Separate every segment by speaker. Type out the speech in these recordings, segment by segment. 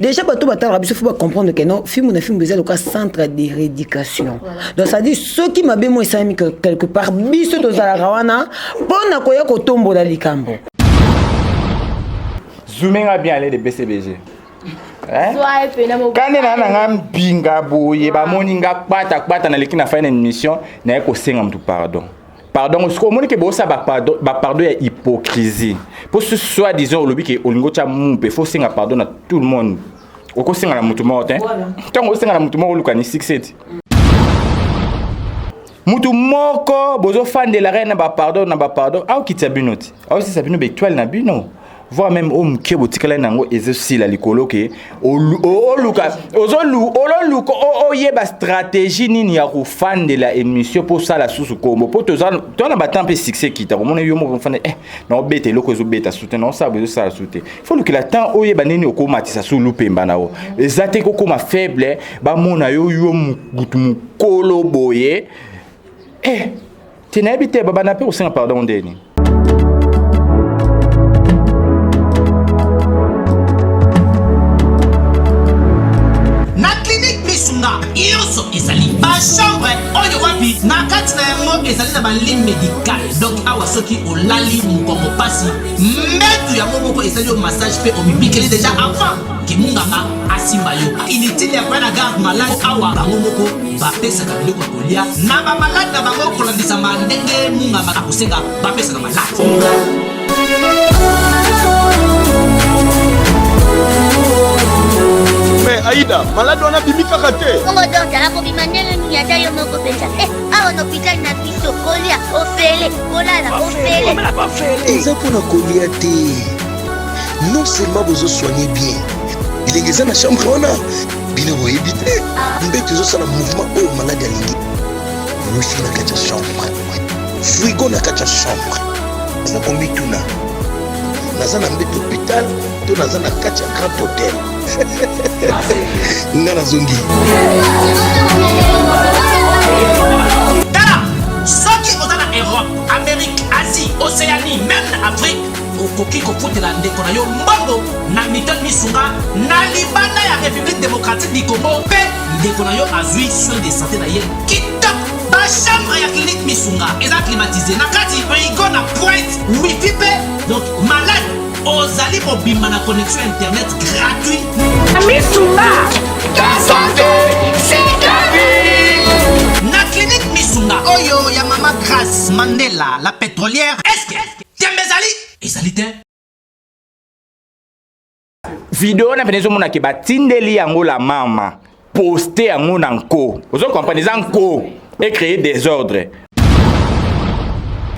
Speaker 1: Déjà bato batalaka biso, faut bacomprendre que non, Fimbu na Fimbu eza loka centre de rééducation. Donc ça dit, soki mabe mo esalami quelque part, biso tozalaka wana mpo na koya kotombola likambo.
Speaker 2: Zumenga bien aller de BCBG. Kande na na nga mbinga boye, bamoni nga kpata kpata, naleki na fin na émission, naye kosenga motu pardon. Pardon, soki omoni ke bosala bapardon ya hypocrisie, mpo soit disant olobi ke olingi otya mumpe, faut osenga pardon na tout le monde, okosenga na motu moko te. Ntango osenga na motu moko, oluka ni succès te. Mutu moko bozofandela re na bapardon na bapardon, aokitisa bino te, aosisa bino baétoile na bino, voire même oyo moke botikala nango ezosila likolo ke oluka ololuka oyeba stratégie nini ya kofandela émission mpo osala susu kombo, mpo toza na batemps mpe succès kita komona yo moko ofanda naobeta eloko ezobeta su te, naosala boye ezosala su te. Faut olukela temps, oyeba nini okomatisa su lupemba na yo. Eza te kokóma faible, bamona yo yo mutu mokolo boye te. Nayebi te, babanda mpe kosenga pardon ndeni.
Speaker 3: Na clinique Misunga nyonso ezali bachambre oyo wapi na kati na yango ezali na balit médical. Donc awa soki olali mokongo pasi, mbetu yango moko esali yo massage mpe omibikeli déjà avant kimunganga asimba yo. Inutile ya koya na garde malade. Awa bango moko bapesaka biloko ya kolia na bamalade na bango kolandisama ndenge munganga akosenga bapesa na malade.
Speaker 4: Mais Aïda, malade wana abimi kaka te.
Speaker 5: Bongo docteur akobima ndenge nini? Ata yo moko mpenza. Awa na hôpital na biso, kolia ofele, kolala ofele.
Speaker 6: Eza mpona kolia te. Non seulement bozosoigne bien, bilenge eza na chambre wana, bino boyebi te, mbeto ezosala mouvement oyo malade alingi, wifi na kati ya chambre, frigo na kati ya chambre. Eza komituna, naza na mbeto hôpital to naza na kati ya grand hôtel? Nga nazongi.
Speaker 3: Tala, soki oza na Europe, Amérique, Asie, Océanie, même na Afrique, okoki kofutela ndeko na yo mbongo na Mutuelle Misunga na libanda ya République démocratique du Congo, mpe ndeko na yo azwi soin de santé na ye kitoko. Bachambre ya clinique Misunga eza climatisé, na kati frigo na pointe, wifi mpe. Donc malade ozali mobimba na connexion internet gratuit.
Speaker 7: Misunga, ta santé, c'est ta vie.
Speaker 3: Na clinique Misunga oyo ya mama Grâce Mandela la pétrolière, est-ce tembe ezali ezali te?
Speaker 2: Video wana pene ezomona ke batindeli yango la mama poste yango na nko, ozo comprendre, eza nko ecréer désordre.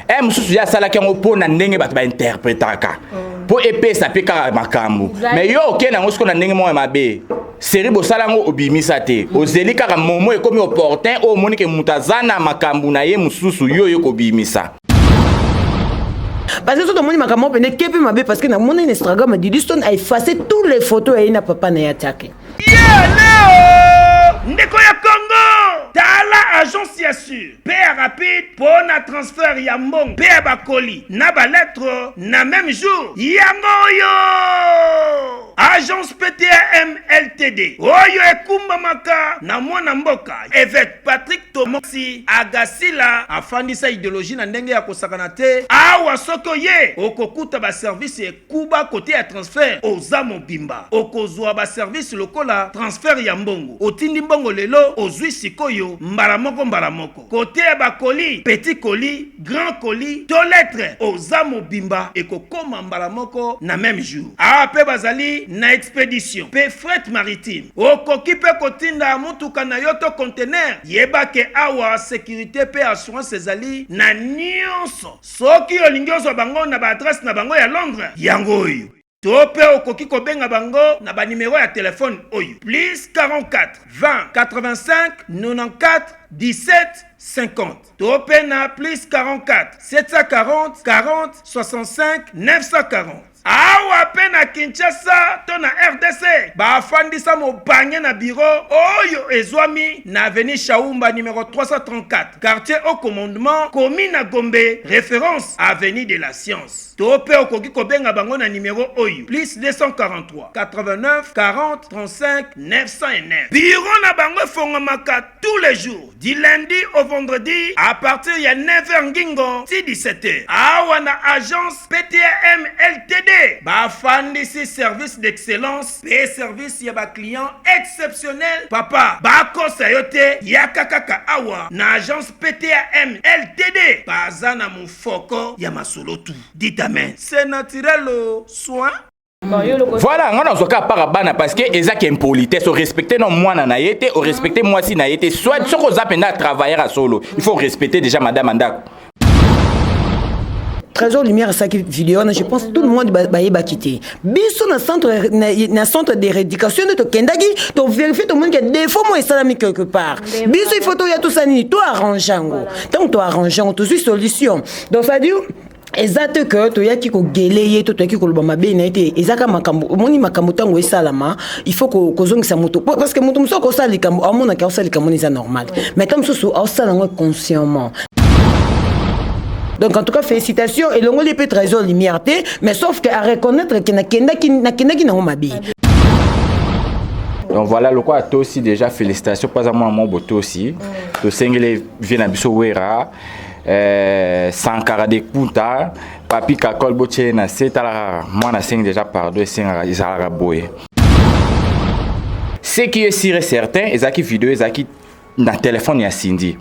Speaker 2: E mosusu ye asalaki yango mpo na ndenge bato bainterpretaka mpo epesa mpe kaka makambo. Mais yo okende yango sikoyo na ndenge moko ya mabe. Seri bosala yango, obimisa te, ozeli kaka momo ekomi opportun oyo omoni ke moto aza na makambo na ye mosusu, yo oyo kobimisa.
Speaker 1: Parce que so tomoni makambo pene ke mpe mabe, parce que namoni na Instagram, Didi Stone a effacé tous les photos ya ye na papa na ye atiaki.
Speaker 8: Ye leo, ndeko ya Congo, tala agence ya sur mpe ya rapide mpo na transfert ya mbongo mpe ya bakoli na balettre na même jour. Yango oyo agence PTAM Ltd oyo ekumbamaka na mwana mboka évêque Patrick Tomosi Agasila, afandisa idéologie na ndenge ya kosakana te. Awa soki oye, okokuta baservice ekuba. Kote ya transfert, oza mobimba, okozwa baservice lokola transfert ya mbongo, otindi mbongo lelo, ozwi sikoyo mbala moko mbala moko. Kote ya bakoli, petit colis, grand colis to lettre, oza mobimba, ekokoma mbala moko na même jour. Awa mpe bazali na expédition mpe fret maritime, okoki mpe kotinda motuka na yo to conteneur. Yeba ke awa sécurité mpe assurance ezali na nyonso. Soki olingi ozwa bango na baadresse na bango ya Londres, yango oyo, to mpe okoki kobenga bango na banimero ya telefone oyo: plus 44 20 85 94 17. 50 to mpe na plus 44 740 40 65 940. Awa mpe na Kinshasa to na rdc, bafandisa mobange na biro oyo ezwami na avenue Shaumba numero 334, quartier Haut Commandement, commune na Gombe, référence avenue de la Science. To mpe okoki kobenga bango na numero oyo plus 243 89 40 35 909. Biro na bango efongwamaka tous les jours du lundi au vendredi à partir ya 9h ngingo ti 17h. Awa na agence PTAM LTD bafandisi service d'excellence mpe service ya baclient exceptionnel. Papa, bakosa yo te, yaka kaka awa na agence PTAM LTD, baza na mofoko ya masolo tu. Dites amen. C'est naturel au soin.
Speaker 2: Voilà, nga nazwaka apart bana parce que ezaki impolitesse. Orespecte no mwana na ye te, orespecte mwasi na ye te. Soit soki oza mpenza travailleur ya solo, il faut respecter déjà madame andako.
Speaker 1: Trésor Lumière asalaki video wana, je pense tout le monde bayebaki te. Biso na centre, na centre de rééducation nde tokendaki, tovérifie, tomoni ke défaut mo esalami quelque part. Biso il faut toya, tosala nini? Toarrange yango. Ntango toarrange yango, tozwi solution. Donc ça dire eza te ke toyaki kogele ye to toyaki koloba mabe na ye te. Eza ka makambo omoni, makambo ntango esalama, il faut kozongisa moto, parce que moto mosusu akosala likambo, aomonaki aosala likambo wana eza normal, mais ntango mosusu aosala yango consciemment. Donc en tout cas, félicitations. Elongoli mpe Trésor Lumière te, mais sauf que à reconnaître ke nakendaki nango mabe.
Speaker 2: Donc voilà, lokola tosi déjà félicitations mpo aza mwana moko botosi. Tosengeli vie na biso Wera, Sankara de Kunta, Papi Kakol, botie na se. Tala kaka mwana asengi déjà pardon, esengaka ezalaka boye. Ce qui est sûr et certain, ezalaki video ezalaki na telefone ya Cindy.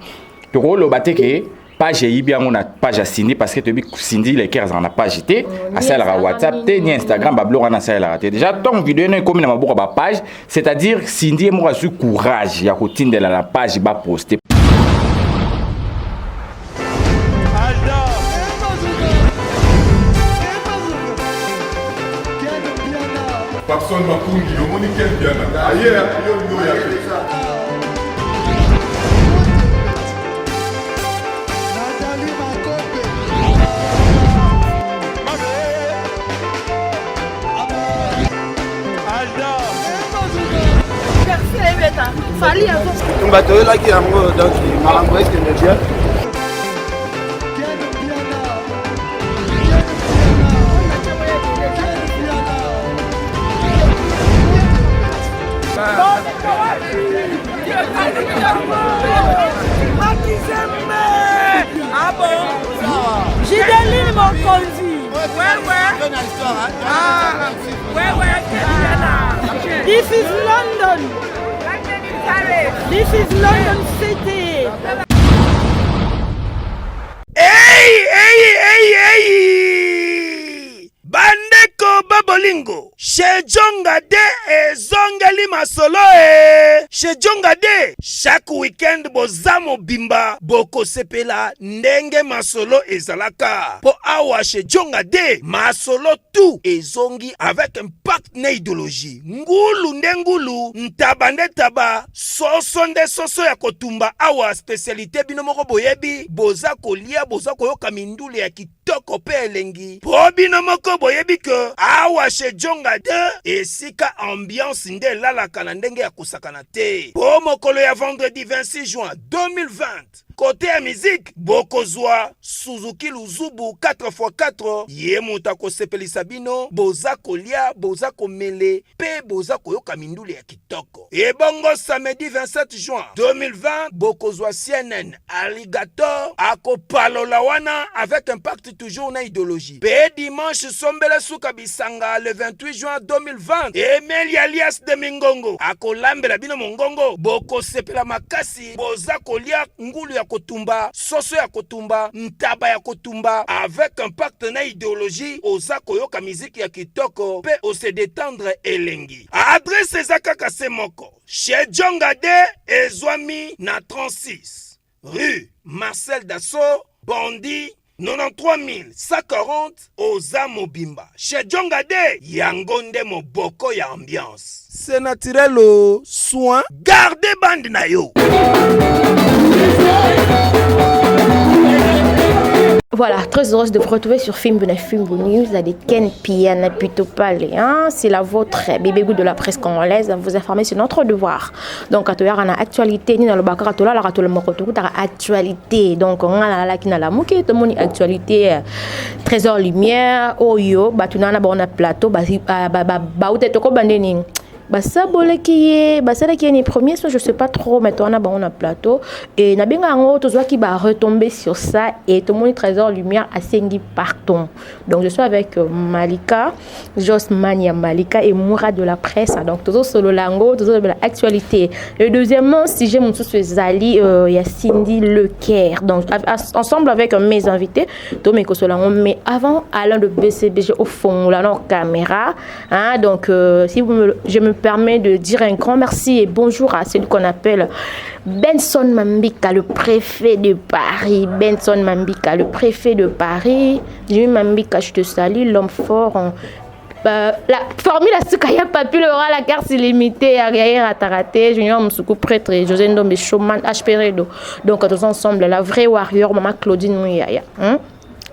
Speaker 2: Tokoloba te ke page eyibi yango na page ya Cindy, parce que toyebi Cindy Leker azalaka na page te, asalelaka WhatsApp te ni Instagram, babiloko wana asalelaka te. Déjà ntongo video eno ekomi na maboko ya bapage, c'est-à-dire Cindy ye moko azwi courage ya kotindela na page baposte.
Speaker 4: Papson Makungi, omoni Ken Piana aye yo ndio yake.
Speaker 9: Bitumba toyelaki yango, donc makambo ekende bien.
Speaker 7: Gideline Mokonzi. This is London. This is London City.
Speaker 8: Hey, hey, hey, hey! Bandeko babolingo, chez Jonga de ezongeli masolo e. Chez Jonga de, chaque week-end boza mobimba bokosepela ndenge masolo ezalaka. Po awa chez Jonga de, masolo tout ezongi avec impact na idéologie. Ngulu nde ngulu, ntaba nde taba, soso nde soso ya kotumba. Awa spécialité bino moko boyebi, boza kolia, boza koyoka mindule ya kitoko mpe elengi, mpo bino moko boyebi ke awa chez Jonga 2 esika ambiance nde elalaka na ndenge ya kosakana te. Mpo mokolo ya vendredi 26 juin 2020, kote ya miziki bokozwa Suzuki Luzubu 4x4, ye moto akosepelisa bino. Boza kolia, boza komele mpe boza koyoka mindule ya kitoko. Ebongo samedi 27 juin 2020, bokozwa CNN Alligator akopalola wana avec impact toujours na idéologie. Mpe dimanche sombele suka bisanga, le 28 juin 2020, Emeli alias de Mingongo akolambela bino mongongo. Bokosepela makasi, boza kolia ngulu ya kotumba, soso ya kotumba, ntaba ya kotumba avec impact na idéologie. Oza koyoka miziki ya kitoko mpe ose détendre elengi. Adresse eza kaka se moko, chez Jonga de ezwami na 36 rue Marcel Dassault, Bondi. 93140 oza mobimba chez Djonga de yango nde moboko ya ambiance. C'est naturel o soin garde bande na yo.
Speaker 10: Voilà, très heureuse de vous retrouver sur Film na Film News avec Ken Piana plutôt parler. Hein? C'est la vôtre, bébé goût de la presse congolaise. Vous informer, c'est notre devoir. Donc, à na actualité, ni na le bakara, tola la ratola moko, actualité. Donc, on a la kina la muke, tout le monde actualité, Trésor Lumière, Oyo, batuna na bon plateau, ba ba ba ba ba toko bandeni. Basabolaki ye, basalaki ye ni premier so, je sais pas trop, mais towana bango na plateau et nabenga yango tozwaki ba retomber sur ça et tomoni Trésor Lumière asengi pardon. Donc je suis avec Malika, Jos Mania Malika et Moura de la presse. Donc tozosolola yango, tozolobela actualité. Le deuxièmement sujet mosusu ezali ya Cindy Lecaire. Donc ensemble avec mes invités tomekosola yango, mais avant Alain de BCBG au fond là non caméra, hein. Donc si vous me, je me permets de dire un grand merci et bonjour à celui qu'on appelle Benson Mambika, le préfet de Paris. Benson Mambika, le préfet de Paris. Jimmy Mambika, je te salue, l'homme fort. La formule à Soukaya Papi, le roi, la carte illimitée, Ariel Ratarate, Junior Moussoukou, prêtre, José Ndombe, Showman, HP Redo. Donc, tous ensemble, la vraie warrior, Maman Claudine Mouyaya. Hein?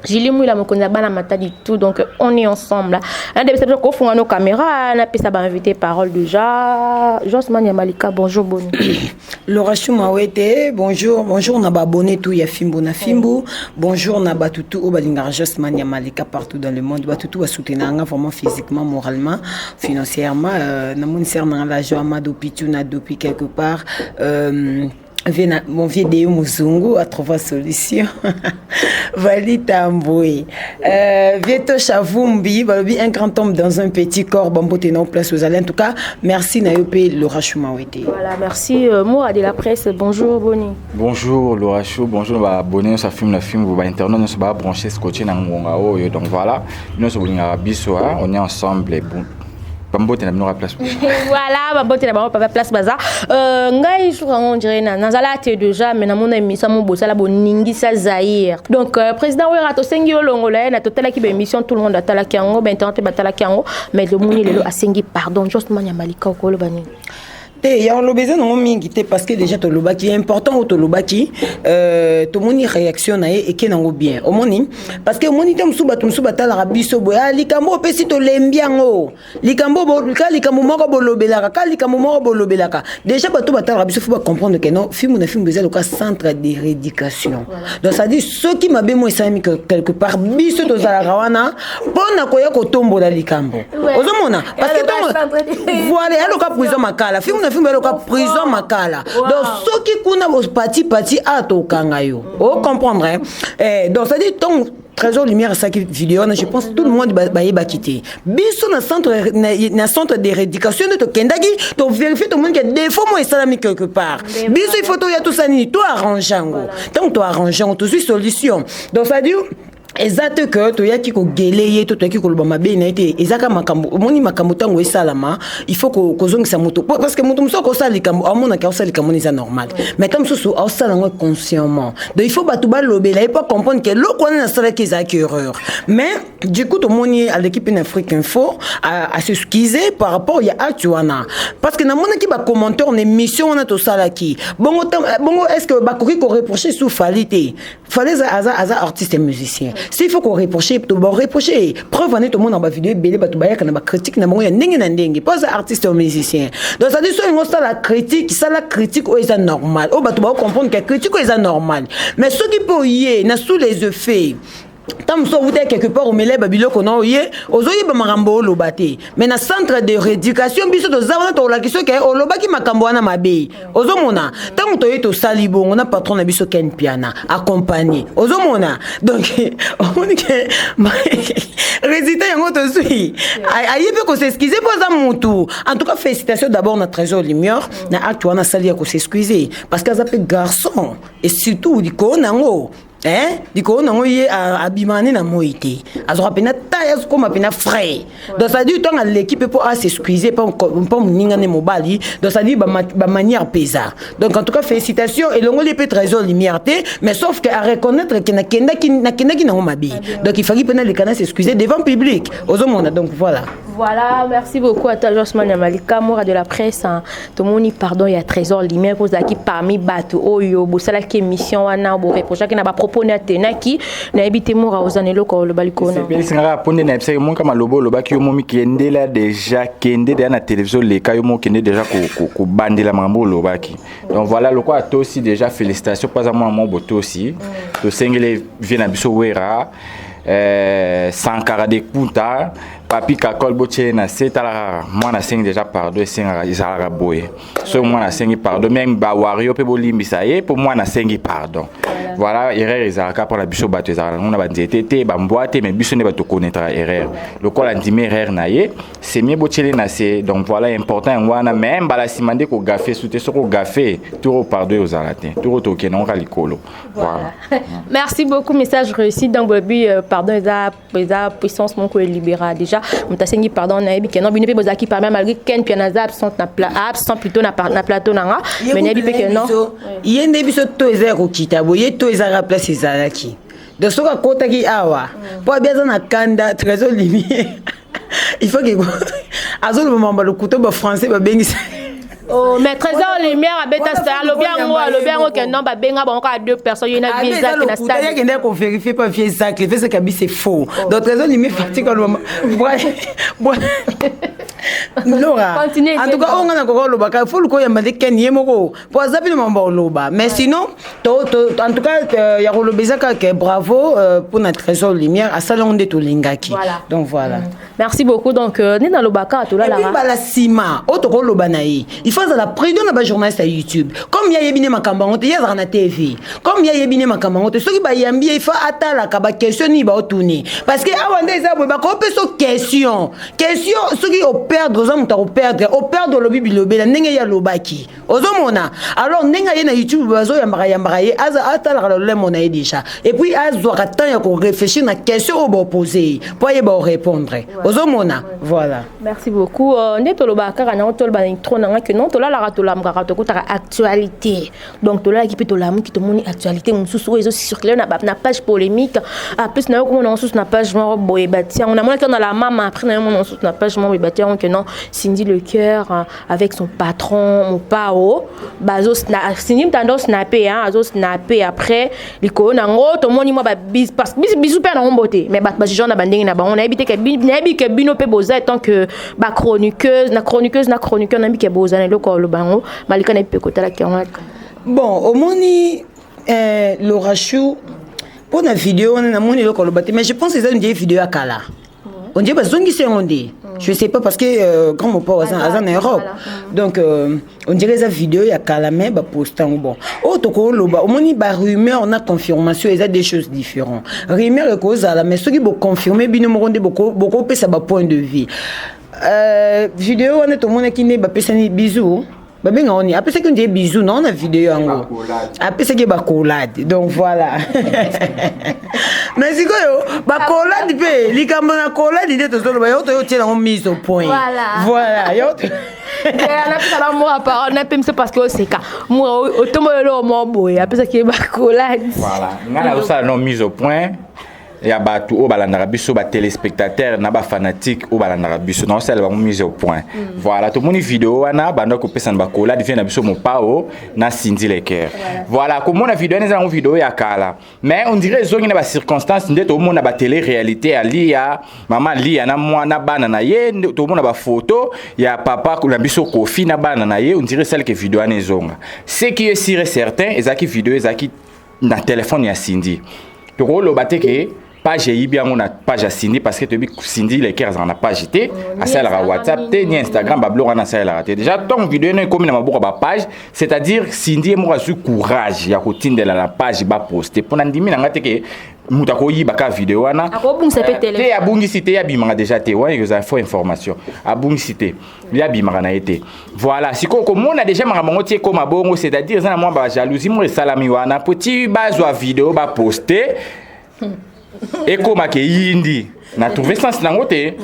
Speaker 10: Julie Mouila Mokonzi bana mata du tout, donc on est ensemble. Un des personnes qu'on font nos caméras, on a ça va inviter parole déjà. Josman Malika, bonjour Boni.
Speaker 1: Laura Choumawete, bonjour, bonjour na ba abonné tout ya Fimbu na Fimbu. Bonjour na ba tutu o balinga Josman Malika partout dans le monde. Ba tutu ba soutenir nga vraiment physiquement, moralement, financièrement. Na mon sœur na la joie ma dopi tu na dopi quelque part. Viens mon vieux Déo Muzungu a trouvé solution. Valita Mboué. Vieto Chavumbi, balobi un grand homme dans un petit corps, bambo tenant place aux allées. En tout cas, merci Nayope Laura Choumawete.
Speaker 10: Voilà, merci moi de la presse. Bonjour Boni.
Speaker 2: Bonjour Laura Chou, bonjour ba abonné ça filme la film ba internet nous ba brancher scotché na ngonga oyo. Donc voilà, nous sommes biso, hein, on est ensemble et bon. Bambote na bino place.
Speaker 10: Voilà, bambote na bango papa place baza. Ngai jour on dirait na nazala te déjà mais na mona émission mo bosala boningisa Zaïre. Donc président Wera to sengi olongola na totala ki ba émission tout le monde atala ki yango ba internet ba tala ki yango mais le moni lelo asengi pardon juste manya malika ko lo bani.
Speaker 1: Te ya oloba eza nango mingi te parce que déjà tolobaki important oyo tolobaki, tomoni réaction na ye eke nango bien omoni parce que omoni te mosusu bato mosusu batalaka biso boye, ah, likambo opesi tolembi yango, likambo ka likambo moko bolobelaka, ka likambo moko bolobelaka. Déjà bato batalaka biso, faut bacomprendre que non, filme na filme eza loka centre de rééducation. Donc ça dit soki mabe mo esalemi quelque part, biso tozalaka wana mpona koya kotombola likambo. Ozomona parce que ntongo voilà ya loka prison Makala, filme na filme ya loka prison Makala. Donc soki kuna pati pati a tokanga yo, ocomprendre, hein? Eh, donc ça dit ntongo Trésor Lumière asalaki vidéo wana, je pense tout le monde bayebaki te. Biso na centre de rééducation nde tokendaki tovérifie, tomoni ke défaut mo esalami quelque part. Biso il faut toya tosala nini, toarrange yango. Ntango toarrange yango, tozwi solution. Donc ça dire eza te ke toyaki kogele ye to toyaki koloba mabe na ye te. Eza kaka makambo omoni, makambo ntango esalama, il faut kozongisa moto parce que moto mosusu akosala likambo, aomonaki aosala likambo wana eza normal, mais ntango mosusu aosala yango consciemment. Donc il faut bato balobela ye po comprendre ke eloko wana nasalaki ezalaki erreur. Mais du coup tomoni aleki mpe na Afrique Info as'excuse par rapport ya acte wana parce que namonaki bacommentaire na émission wana tosalaki bongo. Bongo est ce que bakoki koreproche su Fally te? Fally aza artiste et musicien. S'il faut qu'on reproche, to reproche, preuve ane tomona bavideo ebele, bato bayaka na bacritique na bango ya ndenge na ndenge mpo aza artiste ou musicien. Donc ça dit so olingo osala critique, sala critique oyo eza normal, oyo bato bakocomprendre ke critique oyo eza normal. Mais soki mpe oye na sous les effets, ntango mosusu owuta quelque part, omela babiloko na oye, ozoyeba makambo oloba te. Mais na centre de rééducation, biso toza wana, tokolakisa oke olobaki makambo wana mabe. Ozomona ntango toye tosali bongo na patron na biso Ken Piana accompagné. Ozomona donc omoni ke résultat yango tozwi, aye mpe kos'excuse mpo aza mutu. En tout cas, félicitation d'abord na Trésor Lumière na acte wana asali ya kos'excuse parce que aza mpe garçon et surtout likolo nango. Eh? Likolo nango ye abimaka nde na moi te, azwaka mpena taille, azokoma mpena frais. Donc ça dire ntango aleki mpe mpo as'excuse mpo moninga nde mobali. Donc ça dire bamanière mpeza. Donc en tout cas, félicitation. Elongoli mpe Trésor Lumière te, mais sauf que areconnaître ke nakendaki nango mabe. Donc il fallait mpe naleka na s'excuser devant public, ozomona. Donc voilà.
Speaker 10: Voilà, merci beaucoup à toi, Josman Malika, Moura de la presse. Hein. Tomoni, pardon, il y a Trésor Lumière, pour qui parmi bato oyo, bosalaki émission wana, bo reproche ki na ba propos na tenaki, na ebite Moura ozanelo ko le baliko na.
Speaker 2: Sepelisi nga mpo nde nayebisaki monka maloba olobaki yo momi kendela déjà, kende deya na télévision, leka yo mo kende déjà kobandela makambo olobaki. Donc voilà, lokola tosi déjà, félicitation mpo aza mwana moko botosi. Tosengeli vie na biso Wera, Sankara de Kunta, Papi Kakol, botie na se. Tala kaka, mwana asengi déjà pardon, esengaka ezalaka boye. Soki mwana asengi pardon, même bawario mpe bolimbisa ye mpo mwana asengi pardon. Voilà, erreur ezalaka mpona biso bato, ezalaka nango na banzete te, bambwa te, mais biso nde bato konetraka erreur. Lokola ndimi erreur na ye, c'est mieux botiele na se. Donc voilà, important yango wana. Mais mbala nsima nde kogaffer su te. Soki ogaffer turo, pardon ozala te, turo tokende ngo ka likolo. Voilà.
Speaker 10: Merci beaucoup, message réussi. Donc bolobi pardon eza puissance moko elibéra déjà. Moto asengi pardon, nayebi ke non, bino mpe bozalaki parmi, malgré Ken mpe naza absente na absent plutôt na plateau na nga, mais nayebi mpe ke non.
Speaker 1: Ye nde biso to eza ya kokita boye, ye to ezalaka place ezalaki. Donc soki akotaki awa mpo abi aza na kanda, Trésor Lumière, il faut ke azoloba mambo lokuta, bafrançais babengisa.
Speaker 10: Oh, mais Trésor Lumière abeta, alobi yango ke non, babenga bango kaka deux personnes, ye na vie Zak na stade.
Speaker 1: Yakende kovérifier pa vie Zak, le fait kabi, c'est faux. Donc Trésor Lumière fati koloba. Laura, en tout cas oyo nga na koka olobaka, fo luka oyamba nde Ken ye moko po aza mpe na mambo oloba. Mais sinon en tout cas, ya koloba eza kaka bravo mpona Trésor Lumière, asali yango nde tolingaki. Donc voilà.
Speaker 10: Merci beaucoup. Donc nde nalobaka, tolalaka.
Speaker 1: Mbala nsima oyo tokoloba na ye, il faut azala prudent na bajournaliste ya YouTube. Comme ye ayebi ne makambo yango te, ye azalaka na TV, comme ye ayebi ne makambo yango te, soki bayambi ye, il faut atalaka baquestion nini baotuni, parce que awa nde eza boye, bakopesa question. Soki operdre, oza moto akoperdre, operdre, olobi bilobela ndenge ye alobaki, ozomona. Alors ndenge aye na YouTube, bazoyambaka yambaka ye, atalaka lolemo na ye déjà, et puis azwaka temps ya koréfléchir na question oyo baopose ye mpo ayeba orépondre, ozomona. Voilà.
Speaker 10: Merci beaucoup. Nde tolobaka kaka nango, toloba na intro nanga ke non, tolalaka, tolamukaka, tokutaka actualité. Donc tolalaki mpe tolamuki, tomoni actualité mosusu oyo ezocircule na page polémique. En plus nayo komona mosusu na page moko boye batia yango, namonaki na la mama. Après nayo mona mosusu na page moko boye batia yango ke non, Cindy Le Cœur avec son patron Mopao, bazo Cindy mtando snapé, hein, azo snapé. Après likolo nango tomoni mwa parce que bisu mpe nango mbote, mais bato bajuge na bandenge na bango. Nayebi te ke, nayebi ke bino mpe boza etant que bachroniqueuse na chroniqueuse na chroniqueur, nayebi ke boza na eloko oloba yango. Malika, nayebi mpe kotalaki yango.
Speaker 1: Bon, omoni, Lorachou, mpo na video wana namoni eloko aloba te, mais je pense eza ndie video ya kala, on dirait bazongisi yango nde, je sais pas, parce que grand mopao aza na Europe. Donc on dirait eza video ya kala, mais baposte yango. Bon, oyo tokoloba, omoni, barumeur na confirmation eza des choses différentes. Rumeur ekozala, mais soki boconfirme bino moko nde bokopesa bapoint de vue. Video wana tomonaki nde bapesani bisou, babenga oni apesaki nde bisou nao na video yango, apesaki bacollade. Donc voilà, mais sikoyo bacollade mpe, likambo na collade nde tozoloba yo, toyo yango mise au point. Voilà, yo.
Speaker 10: Napesaka mwa parole, napemisa parce que oseka otombola eloko moko boye, apesaki bacollade.
Speaker 2: Voilà, ngai nazosala no mise au point ya bato oyo balandaka biso, batéléspectateur na bafanatique oyo balandaka biso, naosala bango mise au point. Voilà, tomoni video wana banda kopesana bacollade, vie na biso Mopao na Cindy Le Cœur. Voilà, komona video wana eza yango video ya kala, mais on dirait ezongi na bacirconstance nde tomona batélé réalité ya Lia, mama Lia na mwana, bana na ye. Tomona bafoto ya papa na biso Kofi na bana na ye. On dirait esalaki video wana ezonga. Ce qui est sûr et certain, ezalaki video ezalaki na telefone ya Cindy. Tokoloba te ke Page eyibi yango na page ya Cindy, parce que toyebi Cindy Le Cœur azalaka na page te, asalelaka WhatsApp te ni Instagram, babiloko wana asalelaka te. Déjà ntongo video eno ekomi na maboko ya bapage, c'est-à-dire Cindy ye moko azwi courage ya kotindela na page baposte, mpo na ndimi na nga te ke moto akoyiba kaka video wana.
Speaker 10: Akobungisa mpe
Speaker 2: te, abungisi te, ye abimaka déjà te. Wana ekozala faux information, abungisi te, ye abimaka na ye te. Voilà, sikoyo komona déjà makambo yango ti ekóma bongo, c'est-à-dire eza na mwa bajalousie moko esalami wana, po ti bazwa video baposte, ekómaka eyindi. Na trouve sens nango te,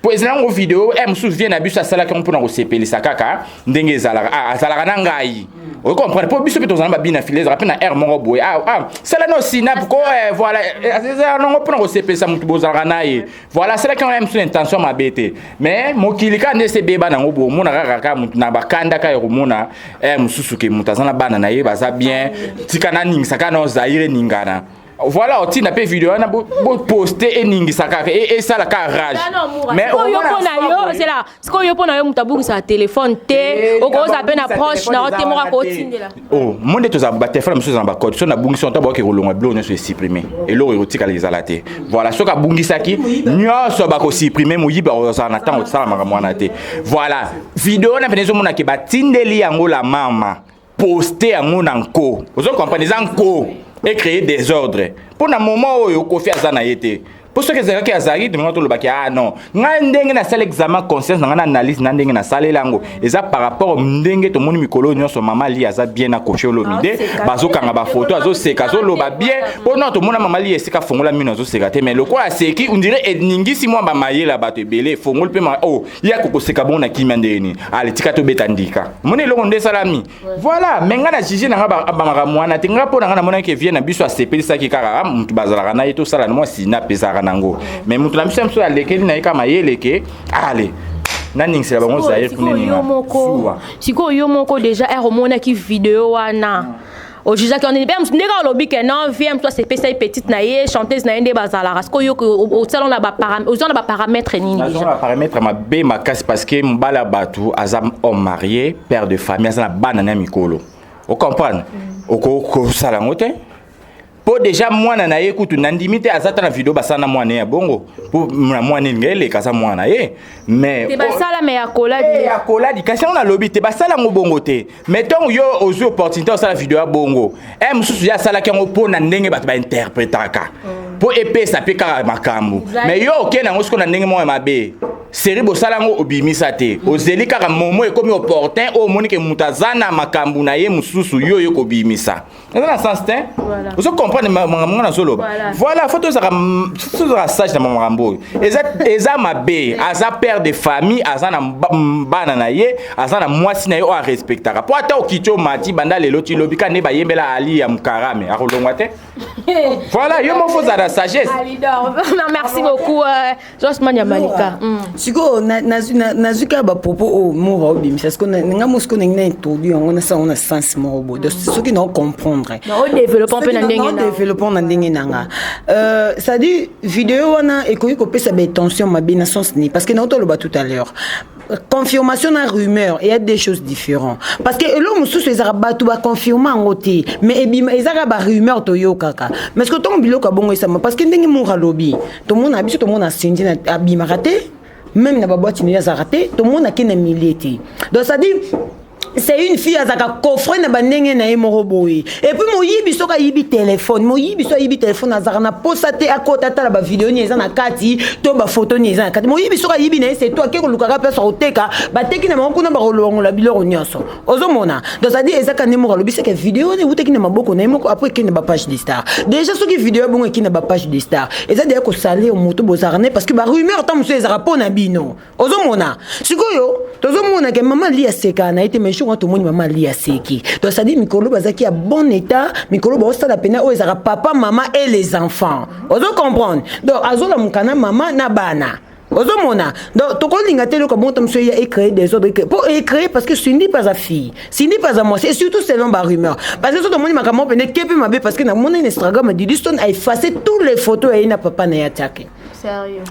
Speaker 2: po ezala yango video e mosusu vie na biso asalaki yango mpona kosepelisa kaka ndenge ezalaka. Ah, azalaka na ngai, ocomprendre, mpo biso mpe tozala na babina file, ezalaka mpe na aire moko boye. Ah, ah, sala no sinap ko eh, voilà, ezala nango mpona kosepelisa motu bozalaka na ye. Voilà, asalaki yango ya mosusu intention mabe te, mais mokili kaka nde ese ebeba nango boye. Omona kaka kaka motu na bakanda kaka ya komona aire mosusu ke moto aza na bana na ye, baza bien, tika naningisa kaka na Zaire eningana. Voilà, otinda mpe video wana, boposte, eningisa kaka, esala kaka rage.
Speaker 10: Mais sikoyo mpo na yo, zela, sikoyo mpo na yo, moto abungisaka telefone te, okozala mpe na proche na yo te moko akotindela?
Speaker 2: Oh, mo nde tozala batelefone mosusu eza na bacode. So nabungisi nto bakoki kolongwa biloko nyonso, esupprime, eloko ekotikala ezala te. Voilà, soki abungisaki nyonso, bakosupprime, moyibi akozala na ntango tosala makambo wana te. Voilà, video wana pene ezomonake batindeli yango la mama poste yango na nko, ozo comprendre, eza nko ecréer désordre mpo na moment oyo Kofi aza na ye te. Mpo soki ezalaki azalaki tomenga, tolobaki: ah non, ngai ndenge nasala examen conscience na ngai na analyse na ndenge nasalela yango, eza par rapport ndenge tomoni mikolo nyonso mama Li aza bien na Kofi Olomide, bazokanga bafoto, azoseka, azoloba bien. Mpo non, tomona mama Li esika afongola mino azoseka te, mais lokola aseki, on dirait eningisi mwa bamayele ya bato ebele, efongoli mpe oh, ye akokoseka bongo na kimia ndenge nini? Ale, tika tobeta ndika, moni eloko nde esalami. Voilà, mais ngai na juge na ngai bamakambo wana te. Ngai mpo na ngai namonaki vie na biso asepelisaki kaka motu bazalaka na ye, tosala na mwa sina apesaka nango, mais motu na biso ya mosusu alekeli na ye kaka mayele ke ale naningisela bango Zaire kuna eninga.
Speaker 10: Sikoyo yo moko déjà ere omonaki video wana, ojugaki wana mpe ndenge olobi ke non, vie moto asepesa ye, petite na ye, chanteuse na ye, nde bazalaka. Sikoyo yo osala na ozwa na baparamètre nini?
Speaker 2: Déjà baparamètre mabe makasi, parce que mobali ya bato aza homme marié, père de famille, aza na bana na mikolo, ocomprendre, okosala yango te. Mpo déjà mwana na ye kutu nandimi te aza ta na video basala na mwana ye ya bongo, mpo na mwana elinga eleka, aza mwana na ye.
Speaker 10: Mais basala me ya
Speaker 2: koladi, ya koladi, kasi yango nalobi te basala yango bongo te. Mais ntongo yo ozwi opportunité osala video ya bongo, e mosusu ye asalaki yango mpo na ndenge bato bainterpretaka, mpo epesa mpe kaka makambo. Mais yo okende yango sikoyo na ndenge moko ya mabe, seri bosala yango, obimisa te, ozeli kaka momo ekomi opportun oyo omoni ke moto aza na makambo na ye mosusu, yo oyo kobimisa eza na sens te. Ozo comprendre makambo nga nazoloba? Voilà, faut tozalaka sage na makambo oyo. Eza mabe. Aza père de famille, aza na bana na ye, aza na mwasi na ye oyo arespectaka. Mpo ata okiti, omati, banda lelo ti lobi ka nde bayembela Ali ya Mokarame, akolongwa te. Voilà, yo moko ozala na sagesse.
Speaker 10: Merci beaucoup, Josman ya Malika.
Speaker 1: Sikoyo nazwi kaka bapropos oyo moko obimisa. Sikoyo nga mo sikoyo ndenge na introduit yango, nasala yango na sens moko boye. Donc soki nao comprendre,
Speaker 10: développement
Speaker 1: na ndenge na nga, c'est-à-dire vidéo wana ekoki kopesa baintention mabe na sens nini? Parce que nao toloba tout à l'heure, confirmation na rumeur, il y a des choses différentes, parce que eloko mosusu ezalaka bato baconfirme yango te, mais ebima ezalaka barumeur toyokaka. Mais ce que ntongo biloko ya bongo esama, parce que ndenge moko alobi, tomona biso, tomona Cindy abimaka te, même na baboîte nini azalaka te, tomonaki na milieu te. Donc c'est à dire c'est une fille azalaka coffre na bandenge na ye moko boye. Et puis moyibi soki ayibi telefone, moyibi soki ayibi telefone, azalaka na posa te akota atala bavideo nini eza na kati to bafoto nini eza na kati. Moyibi soki ayibi na ye, c'est tout, ake kolukaka place akoteka, bateki na bango kuna, bakolongola biloko nyonso ozomona. Donc c'est-à-dire ezaka nde moko alobi seke video wana ewutaki na maboko na ye moko, après ekende bapage de star. Déjà soki video ya bongo ekende bapage de star, eza deya kosalir moto bozalaka ne, parce que barumeur ta mosusu ezalaka mpo na bino. Ozomona sikoyo, tozomona ke mama Li asekaka na ye te, mais jour wana tomoni mama Li aseki. Donc c'est-à-dire mikolo bazalaki ya bon état, mikolo baosala pena oyo ezalaka papa, mama et les enfants, ozo comprendre. Donc azolamuka na mama na bana. Ozomona, donc tokolinga te eloko bongo mosusu eya ecréer désordre po ecréer, parce que Cindy mpe aza fille, Cindy mpe aza mwasi, et surtout selon barumeur, parce que so tomoni makambo pene ke mpe mabe, parce que namoni na Instagram, Didi Stone a effacé tous les photos ya ye na papa na ye atiaki.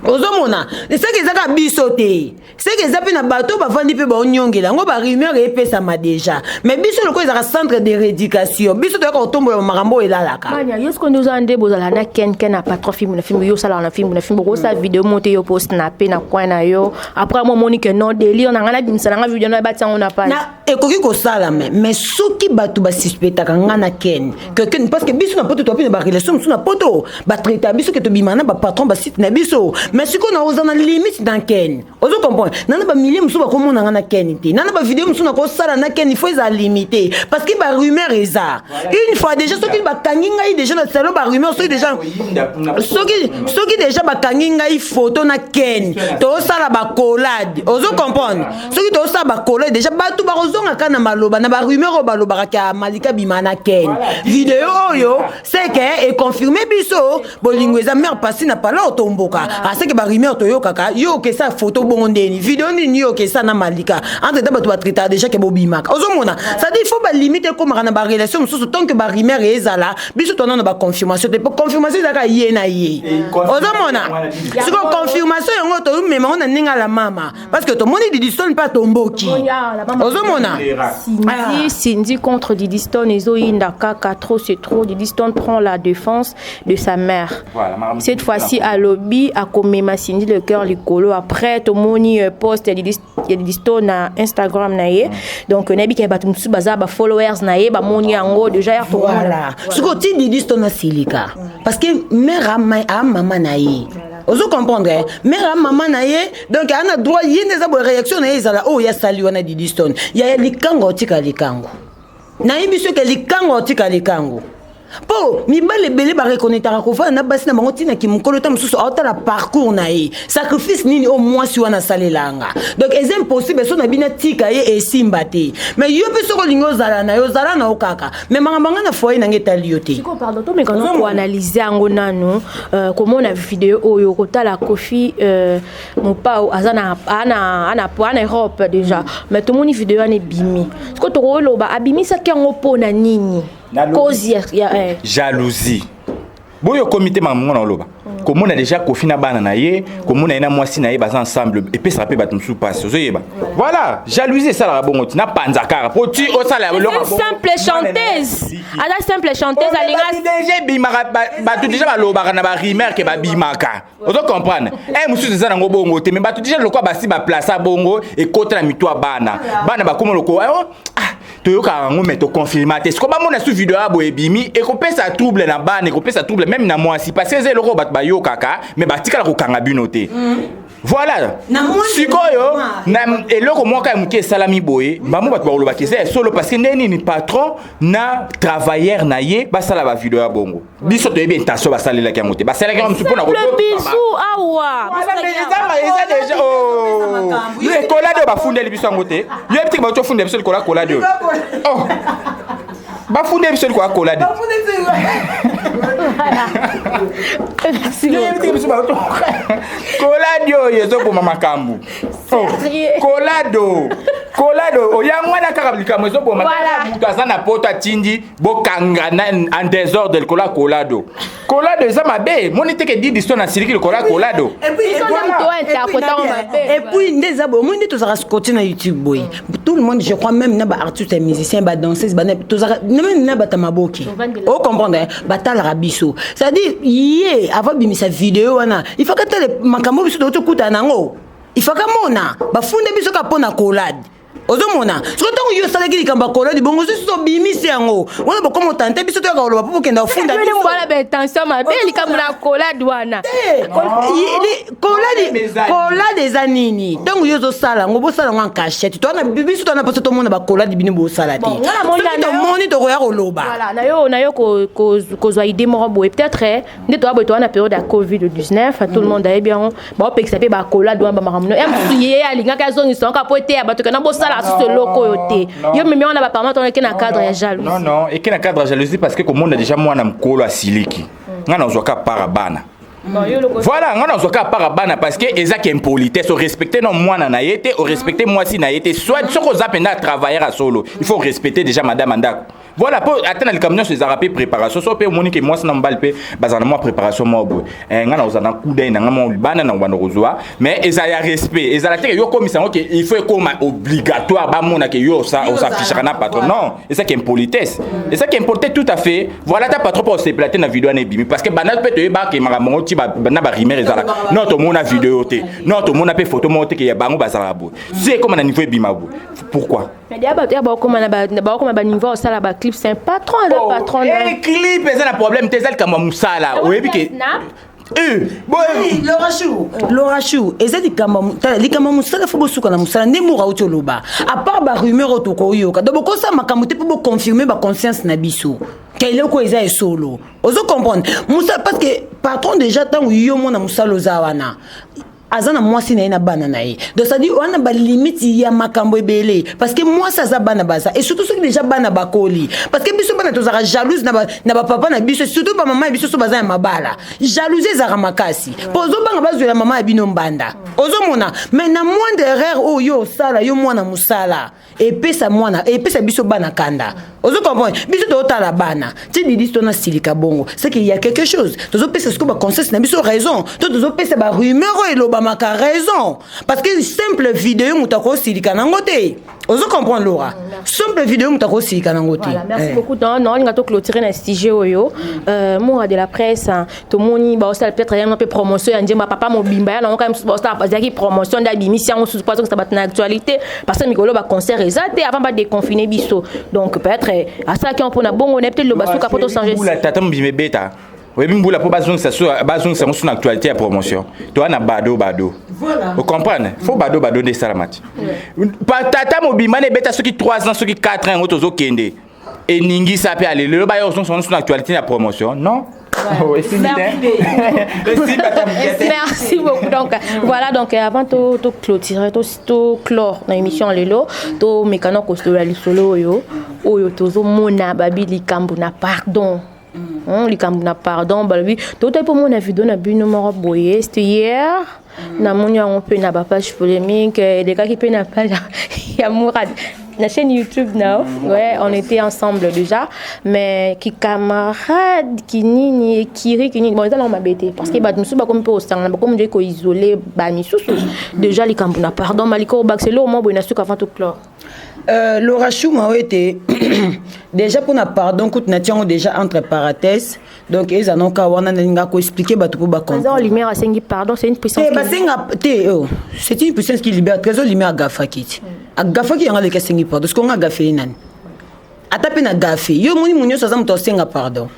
Speaker 1: Ozomona, seke eza kaka biso te, seke eza mpe na bato bavandi mpe baonyongela yango, barumeur epesama déjà. Mais biso lokola ezalaka centre de rééducation, biso toyaka kotombola makambo oyo elalaka.
Speaker 10: Mania, yo sikoyo nde oza nde bozala na Ken, Ken na patron film na film, yo osalaka na film na film, okosala video mo te, yo post na pe na coin na yo. Après mo omoni ke non, délire na ngai, nabimisa na ngai video na batia yango na page.
Speaker 1: Na ekoki kosalama, mais soki bato basuspectaka nga na Ken, ke Ken, parce que biso na poto toapi na barelation mosusu na poto, batraita biso ke tobima na bapatron basite na biso. Mais sikoyo na oza na limite na Ken, ozo comprendre, nana bamilie mosusu bakomona nga na Ken te, nana bavideo mosusu nakosala na Ken, il faut eza limité, parce que barumeur eza une fois déjà. Soki bakangi ngai déjà na salon, barumeur, soki déjà, soki déjà bakangi ngai photo na Ken, tozosala bacollade, ozo comprendre, soki tozosala bacollade déjà, bato bakozonga kaka na maloba na barumeur oyo balobaka ka Malika bima na Ken. Video oyo seke econfirme biso bolingo eza mare pasi na pala otomboka aseke barumeur toyokaka yo okesa photo bongo ndeni video nini yo okesa na Malika. Entre temps bato batraitaka déjà ke bobimaka. Ozomona, c'est-à-dire il faut balimite ekomaka na barelation mosusu. Tant que barumeur ezala, biso tona na baconfirmation te, po confirmation ezalaka ye na ye. Ozomona, sikoyo confirmation yango tomema ngo na ndenge ala mama, parce que tomoni Didi Stone mpe atomboki. Ozomona.
Speaker 10: Cindy, Cindy contre Didi Stone, ezoyinda kaka, trop c'est trop. Didi Stone prend la défense de sa mère.
Speaker 2: Voilà,
Speaker 10: Cette fois-ci, alobi akomema Cindy le cœur likolo. Après tomoni post ya Didi Stone na Instagram na ye. Donc nayebi ke bato mosusu baza ba followers na ye, bamoni yango déjà ya.
Speaker 1: Voilà, sikoyo ti Didi Stone asilika parce que mare a mama na ye, ozo comprendre, mare a mama na ye, donc aa na droit ye nde eza boye. Réaction na ye ezala oyo asali wana. Didi Stone yaya likango, otika likango, nayebi soki likango, otika likango, mpo mibali ebele bareconnaîtraka kovanda na basi na bango ntina kimokolo ta mosusu aotala parcours na ye, sacrifice nini oyo mwasi wana asalelanga. Donc eza impossible so na bino atika ye, esimba te. Mais yo mpe soki olingi ozala na yo, ozala na yo kaka, mais makambo anga na foyer nanga etali yo te.
Speaker 10: Sikoyo, pardon, tomeka no koanalyse yango nanu, komona video oyo, kotala Kofi Mopao aza na ana Europe déjà, mais tomoni video wana ebimi. Sikoyo tokoloba abimisaki yango mpo na nini? Cause ya
Speaker 2: Jalousie. Boyo okomi te, makambo ngo na oloba, komona déjà Kofi na bana na ye, komona ye na mwasi na ye baza ensemble, epesaka mpe bato mosusu mpasi. Ozoyeba, voilà, jalousie esalaka bongo ti napanza kaka po ti osala.
Speaker 10: Simple chanteuse, aza simple chanteuse, alinga.
Speaker 2: Déjà ebimaka, bato déjà balobaka na barumeur ke babimaka. Ozo comprendre, e mosusu eza nango bongo te, mais bato déjà lokola basi baplaça bongo, ekota na mito ya bana, bana bakoma lokola ah, toyokaka yango, mais toconfirma te. Siko bamona su video ya boye ebimi, ekopesa trouble na bana, ekopesa trouble même na mwasi, parce que eza eloko oyo bato bayokaka, mais batikala kokanga bino te. Voilà, sikoyo na eloko moko ya moke esalami boye, bango bato bakolobaka eza ya solo, parce que nde nini, patron na travailleur na ye basala bavideo ya bongo, biso toyebi intention basalelaki yango te, basalelaki yango mosu mpona
Speaker 10: bisu awa.
Speaker 2: Eza déjà ekolade oyo bafundeli biso yango te. Yoyebi teke bauti ofundela biso likolo ya kolade oyo. Oh, bafundeli biso likolo ya kolade. Yoyebi teke biso bauti kolade oyo ezoboma makambo. Kolado, kolado oyango wana kaka likambo ezoboma. Moto aza na poto atindi bokanga en désordre likolo ya kolado. Kolado eza mabe, moni teke Didi Stone asiliki likolo ya kolado.
Speaker 1: Et puis nde eza boye, omoni nde tozalaka scotché na YouTube boye, tout le monde, je crois, même na baartiste ya musicien, badanseuse, tozalaka même na bato ya maboki, ocomprendre, batalaka biso. C'est-à-dire ye avant bimisa video wana, il faut katala makambo biso tokutana nango, il faut kamona bafunde biso kaka mpo na kolade. Ozomona, soki ntango yo osalaki likambo ya koladi bongo, ozo susu obimisi yango wana, bokoma otante biso toyaka koloba mpo bokenda ofunda.
Speaker 10: Bwana, baintention mabe, likambo na kolade wana.
Speaker 1: Kolade eza nini? Ntango yo ozosala yango, bosala yango en cachette. Towana biso towana mposo tomona bakolade bino bosala te. Soki tomoni, tokoya koloba.
Speaker 10: Nayo kozwa idée moko boye, peut-être nde toya boye, toza na période ya Covid 19, tout le monde ayebi yango, baopekisa mpe bakolade wana, bamakambo ya mosusu. Ye alingaki azongisa yango po ete ya bato kena bosala susu eloko oyo te. Yo memi wana baparent wana eke na cadre ya jalousie.
Speaker 2: Non, non, eke na cadre ya jalousie, parce que komona déjà mwana mokolo asiliki, ngai nazwaka para bana. Voilà, nga nazwaka part ya bana parce que ezaki impolitesse. Orespecte no mwana na ye te, orespecte mwasi na ye te. Soit soki oza mpenza travailleur ya solo, il faut respecter déjà madame ndako. Voilà, mpo ata na likambo nyonso ezalaka mpe préparation. So mpe omoni ke mwasi na mobali mpe bazala na mwa préparation moko boye, nga na kozala na kuda ye na nga mwa bana na kobanda kozwa, mais ezala ya respect. Ezala te ke yo okomisa yango ke il faut ekoma obligatoire, bamona ke yo osaffichaka na patron. Non, ezaki impolitesse, ezaki impolitesse tout à fait. Voilà, ata patron mpo osepela te na video wana ebimi, parce que banda mpe toyebaka makambo yango ti na barumeur ezalaka. Non, tomona video te, non, tomona mpe photo moko te ke ya bango bazalaka boye. Si ekoma na niveau ebima boye, pourquoi?
Speaker 10: Mais dia bato ya bakoma na bakoma ba niveau osala ba clip, c'est un patron, aza patron.
Speaker 2: Clip eza na problème te, eza likambo ya mosala. Oyebi ke
Speaker 1: Lorachou, Lorachou, eza likambo ya mosala. Fo bosuka na mosala nde moko auti oloba. À part barumeur oyo tokoyoka, donc bokosala makambo te mpo boconfirme baconscience na biso ke eloko eza esolo. Ozo comprendre mosala, parce que patron déjà, ntango yo mwana mosala oza wana, aza na mwasi na ye na bana na ye. Donc c'est-à-dire wana balimite ya makambo ebele, parce que mwasi aza, bana baza, et surtout soki déjà bana bakoli, parce que biso bana tozalaka jalouse na bapapa na biso, surtout bamama ya biso. So baza ya mabala, jalousie ezalaka makasi, mpo ozobanga bazwela mama ya bino mbanda. Ozomona, mais na moindre erreur oyo yo osala, yo mwana mosala, epesa mwana, epesa biso bana kanda. Ozo comprendre? Biso tozotala bana ti didisi to na silika bongo, c'est qu'il y a quelque chose. Tozopesa sikoyo baconseil na biso raison to tozopesa barumeur oyo elobamaka raison, parce que simple video, moto akosilika nango te. Ozo comprendre, Laura? Simple video, moto akosilika nango te.
Speaker 10: Voilà, merci beaucoup. Non, non, linga to clôturer na sujet oyo. Moura de la presse, tomoni baosala peut-être yango mpe promotion ya nzembo papa mobimba ya nango kaka mosusu. Baosala, bazalaki promotion nde abimisi yango susu mpo azokisa bato na actualité, parce que mikolo baconcert eza te avant badéconfine biso. Donc peut-être asalaki yango mpona bongo na peut-être loba suka mpo tochange.
Speaker 2: Mbula tata mobimba ebeta, oyebi mbula mpo bazongisa so, bazongisa yango so na actualité ya promotion. Toa na bado bado, ocomprendre? Fo bado bado nde esalama ti tata mobimba na ebeta soki 3 ans, soki 4 ans, yango tozokende eningisa mpe ale lelo baya kozongisa yango so na actualité ya promotion. Non. Oh,
Speaker 10: Merci beaucoup. Donc voilà, donc avant to to clôturer, to clore na émission lelo, to mekana kostola lisolo oyo oyo tozomona babi likambo na pardon. Likambo na pardon, balobi totali mpo mona video na bino moko boye, c'était hier. Namoni yango mpe na bapage polémique, elekaki mpe na page ya Mourad la chaîne YouTube now. Ouais, on était ensemble déjà. Mais qui camarade, qui nini, qui ri, qui nini. Bon, ils ont bête. Parce que bah, nous sommes comme peu au comme Dieu isolé, bah, misusu. Déjà, les campuna, pardon, maliko, bah, c'est là au moins, bon, avant tout clore.
Speaker 1: Laura Chouma oyo déjà mpona pardon kutu natia yango déjà entre parenthèse. Donc eza noka wana nalinga koexpliquer bato mpo
Speaker 10: bacomprendre. Lumière asengi pardon, c'est une puissance.
Speaker 1: Te, basenga te. Oh, c'est une puissance qui libère. Trésor Lumière agafaki ti, agafaki yango, aleki asengi pardon. Soki onga agafeli nani, ata mpe na gafe yo omoni mo nyonso aza moto asenga pardon.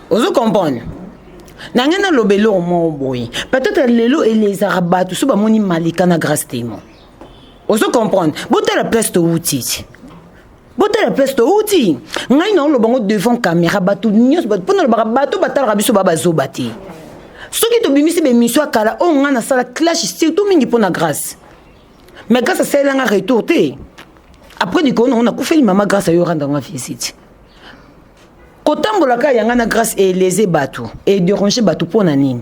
Speaker 1: Ozo comprendre na ngai? Naloba eloko moko boye, peut-être lelo elezaka bato so bamoni Malika na Grâce Temo. Ozo comprendre? Botala place touti ti, botala place touti. Ngai naoloba ngo devant caméra, bato nyonso, mpo nalobaka bato batalaka biso ba bazoba te. Soki tobimisi baémission ya kala oyo ngai nasala clash, surtout mingi mpo na Grâce, mais Grâce asalelanga retour te. Après likolo nango nakufeli mama Grâce, ayo randanga visite. Kotambolaka yanga na Grâce eleze bato, edérange bato mpo na nini?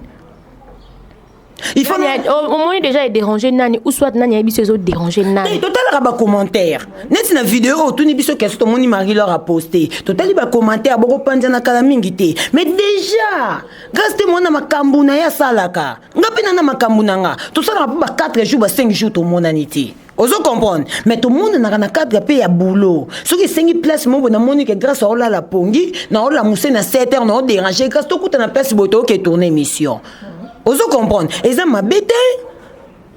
Speaker 10: Il faut omoni déjà edérange nani, ou soit nani ayebi biso ezodérange nani?
Speaker 1: Totalaka bacommentaire neti na video oyo otuni biso question. Tomoni Marie Laure aposte, totali bacommentaire, bokopanzana kala mingi te. Mais déjà Grâce te, mwana makambo na ye asalaka, nga mpe na makambo na nga, tosalaka mpo ba 4 jours, ba 5 jours tomonani te. Ozo comprendre? Mais tomonanaka na cadre mpe ya boulot. Soki esengi place moko boye, namoni ke Grâce aolala pongi, naolamuse na 7 heures, naodérange Grâce, tokuta na place boye, tooke tourne émission. Ozo comprendre? Eza mabe te.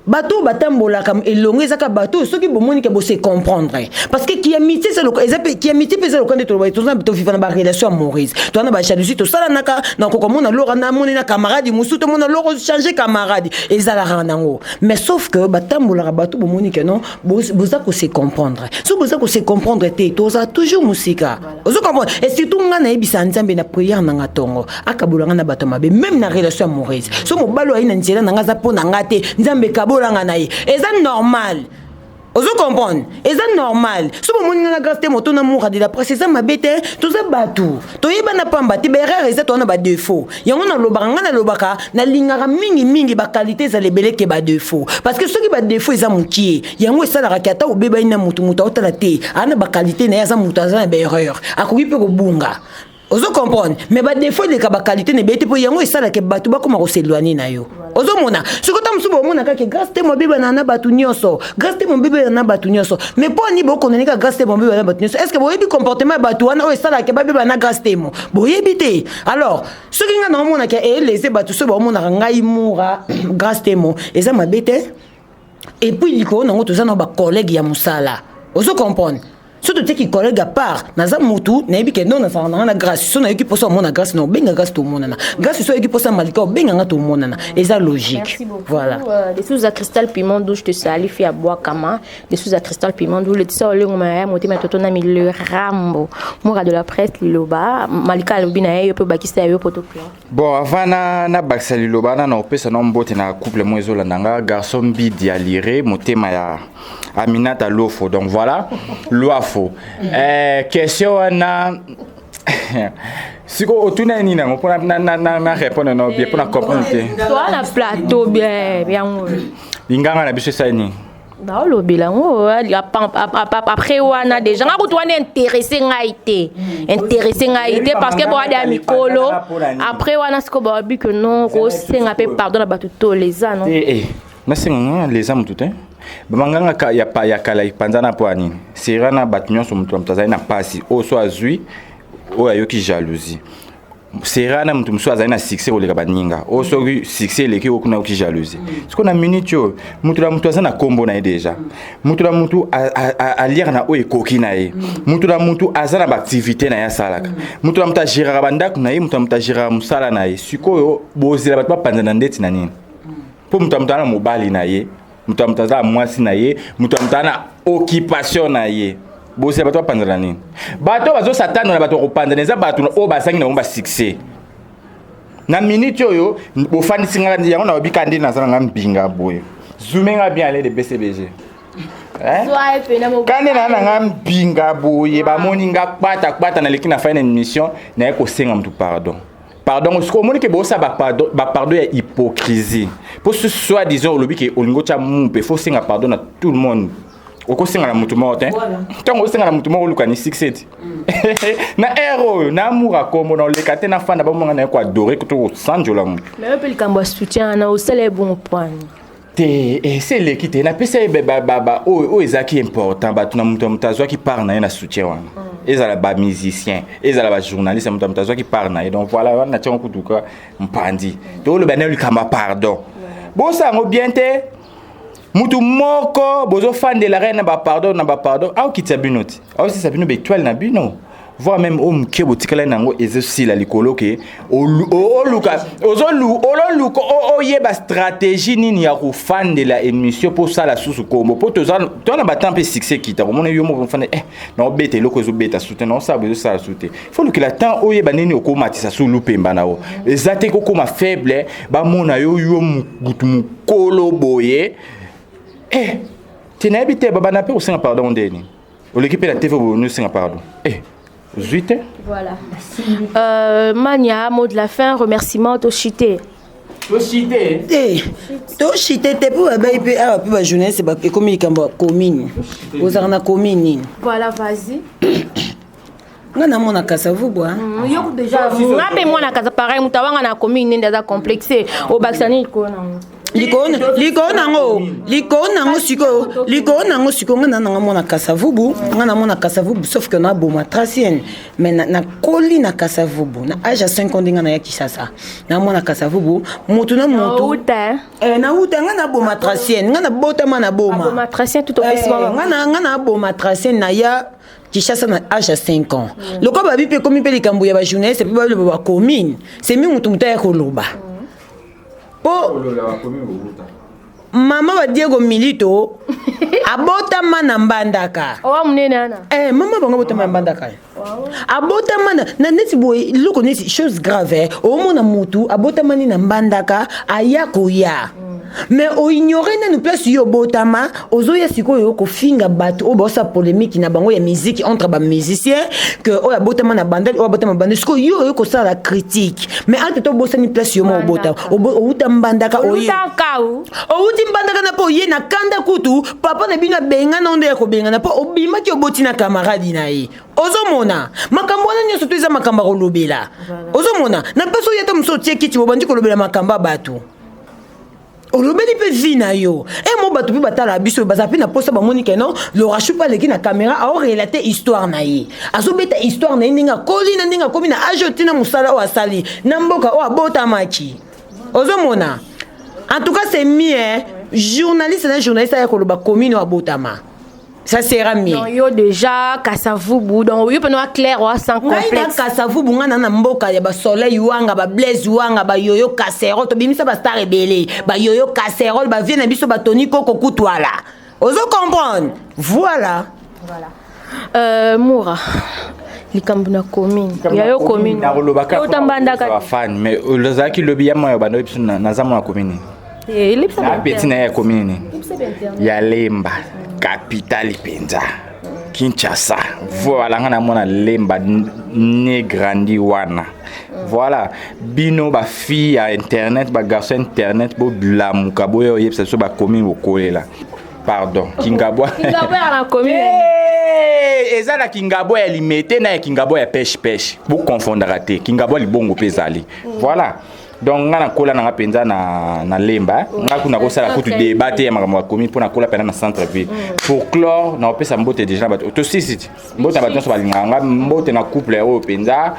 Speaker 1: Bato oyo batambolaka elongo ezaka bato oyo soki bomoni ke bose comprendre, parce que kiamitié eza mpe kiamitié mpe eza lokola nde toloba toza toviva na barelation amoureuse, toza na bajalousie, tosalanaka na kokomona lora namoni na camarade mosusu, tomona loro change camarade, ezalaka nango. Mais sauf que batambolaka bato bomoni ke non, boza kose comprendre. Soki boza kose comprendre te, tozala toujours mosika. Ozo comprendre? Et surtout nga nayebisa Nzambe na prière nanga ntongo, akabolanga na bato mabe, même na relation amoureuse. So mobali oyo ayi na nzela nanga aza mpo na nga te, Nzambe kabolanga na ye. Eza normal. Ozo comprendre? Eza normal. So bomoni nga na Grâce Temo to na Mura de la presse eza mabe te, toza batu. Toyebana pamba te, ba erreur eza toza na ba défaut. Yango nalobaka, nga nalobaka, nalingaka mingi mingi ba qualité ezala ebele ke ba défaut. Parce que soki ba défaut eza mukie, yango esalaka ke ata obebani na mutu, mutu aotala te, aza na ba qualité na ye, aza mutu aza na ba erreur. Akoki pe kobunga. Ozo comprendre? Mais ba défaut eleka ba qualité na ebele te, po yango esalaka bato bakoma ko s'éloigner na yo. Ozomona? Soki ata mosusu bomona kaka Grâce Temo abebana na bato nyonso, Grâce Temo abebana na bato nyonso, mais mpo ani bokondane kaka Grâce Temo abebana na bato nyonso? Est ce que boyebi comportement ya bato wana oyo esalaka babebana na Grâce Temo? Boyebi te. Alors soki ngai naomonaka elese bato, soki baomonaka ngai Mura Grâce Temo, eza mabe te. Et puis likolo nango toza na ba collègue ya mosala. Ozo comprendre? Soki totiaki collègue à part, naza mutu nayebi ke non, nazalaka nanga na Grâce. So nayoki mposa omona Grâce, na obenga Grâce, tomonana. Grâce so ayoki mposa Malika, obenga nga, tomonana. Eza logique.
Speaker 10: Merci beaucoup.
Speaker 1: Voilà.
Speaker 10: De Souza Cristal Piment Doux, je te salue, fille à Bois-Kama. De Souza Cristal Piment Doux, le tisa olengo maya motema toto na mi le Rambo. Moura de la presse liloba, Malika alobi na ye yo pe bakisa yo poto plan.
Speaker 2: Bon, avant na na bakisa liloba na na opesa na mbote na couple mo ezolanda nga, garçon Mbidi ya lire motema ya Aminata Lofo. Donc voilà, Loafo. Question wana siko otuna nini nango mpona na répondre na bien, mpona comprendre te.
Speaker 10: Toi na plateau bien yango.
Speaker 2: Linganga na biso esali nini?
Speaker 10: Baolobela yango après wana déjà nga kutu wana intéressé ngai te, intéressé ngai te, parce que boada ya mikolo après wana siko baobi que non, kosenga mpe pardon na bato to leza non.
Speaker 2: Nasenga nga leza motu te. Bamanganga ya pa ya kala epanzana mpo ya nini? Sera na bato nyonso, moto na moto azali na mpasi oyo so azwi oyo ayoki jalousie. Sera na moto mosusu azali na succès koleka baninga oyo, soki succès eleki oyo kuna ayoki jalousie. Sikoyo na minute oyo, moto na moto aza na nkombo na ye déjà, moto na moto aliaka na oyo ekoki na ye, moto na moto aza na baactivité na ye asalaka, moto na moto agéraka bandako na ye, moto na moto agéraka mosala na ye. Sikoyo bozela bato bapanzana ndeti na nini? Mpo moto ya moto aza na mobali na ye, moto ya moto aza na mwasi na ye, moto ya moto aza na occupation na ye. Bozela bato bapanzana nini? Bato oyo bazosatana na bato ya kopanzana eza bato oyo bazangi na bango basuccès na minute oyo. Bofandisi nga yango na babika nde naza nanga mbinga boye, zume nga bien ale de BCBG. Kande na nanga mbinga boye, bamoni nga kpata kpata, naleki na fai na émission, naye kosenga motu pardon. Pardon, sikoyo omoni ke bosala bapardon ya hypocrisie, mpo soit disant olobi ke olingi otya mumpe, fo osenga pardon na tout le monde. Okosenga na motu moko te. Ntango osenga na motu moko, oluka ni succès ti na aire oyo na amour akombo na oleka te, nafanda bamonga naye koadore to kosanjola motu.
Speaker 10: Mais yo mpe likambo ya soutien wana osala ye bongo poani?
Speaker 2: Te, ese eleki te. Napesa ye oyo ezalaki important. Bato na moto ya moto azwaki part na ye na soutien wana, ezala bamusicien, ezala bajournaliste, moto ya moto azwaki part na ye. Donc voilà, wana natiango kutuka mpandi. Toloba nayo likambo ya pardon, bosala yango bien te. Mutu moko bozofandelaka ye na bapardon na bapardon, aokitisa bino te, aosisa bino baétoile na bino, voire même oyo moke botikala nango ezosila likolo ke oluka oluka oyeba stratégie nini ya kofandela émission mpo osala susu kombo, mpo toza na batemps mpe succès kita komona yo moko ofanda na obeta eloko ezobeta su te, na osala boye ezosala su te. Fo lukela temps oyeba nini okomatisa su lupemba na yo. Eza te kokóma faible, bamona yo yo mutu mokolo boye te. Nayebi te, babanda mpe kosenga pardon ndeni oleki mpe na TV boye, osenga pardon zwi te.
Speaker 10: Voilà. Mania, mot de la fin, remerciement, toshite.
Speaker 2: Toshite.
Speaker 1: Te, toshite te, mpo babai mpe awa mpe bajournaliste ekomi likambo ya commune. Ozalaka na commune nini?
Speaker 10: Voilà, vas-y.
Speaker 1: Nga namona Kasavubu.
Speaker 10: Yo déjà nga mpe mwana Kasa pareil, moto awanga na commune nende aza complexe. Obakisa nini likolo nango?
Speaker 1: Likolo nango sikoyo, likolo nango sikoyo, nga na nanga mwana Kasavubu, nga namona Kasavubu, sauf que naboma tracienne, mais nakoli na Kasavubu na age ya 5 ans. Nde nga naya Kisasa, namona Kasavubu motu na motu. Nauta, nga naboma tracienne, nga nabotama na Boma. Nga naboma tracienne, naya Kinshasa na age ya 5 ans. Lokola babi mpe ekomi mpe likambo ya bajournaliste mpe baloba bacommune, semi motu motu aya koloba mpo mama ba Diego Milito abotama na Mbandaka.
Speaker 10: Owa monene wana.
Speaker 1: Mama bango abotama na Mbandaka, abotama na neti boye eloko neti chose grave. Omona motu abotamani na Mbandaka, aya koya. Mais oignore nanu place yo obotama, ozoya sikoyo kofinga bato oyo baosala polémique na bango ya musique entre bamusicien, que oyo abotama na Bandal, oyo abotama Bandal. Sikoyo yo oyo kosala critique, mais entre to obosani place yo mo obotama, outa Mbandaka, oye outi Mbandaka na mpo oye na kanda. Kutu papa na bino abengana nde ya kobengana mpo obimaki oboti na camarade na ye. Ozomona makambo wana nyonso to eza makambo ya kolobela. Ozomona na mpasi oyo ata mosu otie kiti, bobandi kolobela makambo ya bato, olobeli mpe vie na yo. E mo bato mpe batala biso, baza mpe na posa bamoni ke non, Lorachou mpe aleki na caméra, aorelate histoire na ye, azobeta histoire na ye ndenge akoli na ndenge akomi na age oyo, ntina mosala oyo asali na mboka oyo abotamaki. Ozomona, en tout cas c'est mieux journaliste na journaliste aya koloba commune oyo abotama, ça sera mieux.
Speaker 10: Donc yo déjà Kasavubu, donc yo pena clair wa sans
Speaker 1: complexe.
Speaker 10: Ngai
Speaker 1: na Kasavubu, nga na mboka ya ba Soleil Wanga, ba Blaise Wanga, ba Yoyo Casserole, to bimisa ba star ebele, ba Yoyo Casserole, ba vie na biso ba Tony Koko Kutwala. Ozo comprendre? Voilà.
Speaker 10: Voilà. Moura, likambo na commune ya yo, commune
Speaker 2: nakolobaka
Speaker 10: yo tambandaka.
Speaker 2: Fan, mais ozalaki lobi ya moyo bando biso naza mwana commune na petit na ye ya commune nini ya Lemba, capitale mpenza Kinshasa. Voilà, nga namona Lemba ne grandi wana. Voilà, bino bafille ya internet, bagarçon internet, bolamuka, boya oyebisa biso bacommune bokolela. Pardon, Kingabwa. Eza na Kingabwa ya Limete na ya Kingabwa ya peshe peshe, bokonfondaka te. Kingabwa libongo mpe ezali. Voilà, donc nga nakola nanga mpenza na Lemba. Nga kuna kosala kutu débat te ya makambo ya commune mpo nakola mpenza na centre ville. Pour clore, naopesa mbote déjà na bato tosisi ti mbote na bato nyonso balingaka nga, mbote na couple oyo mpenza,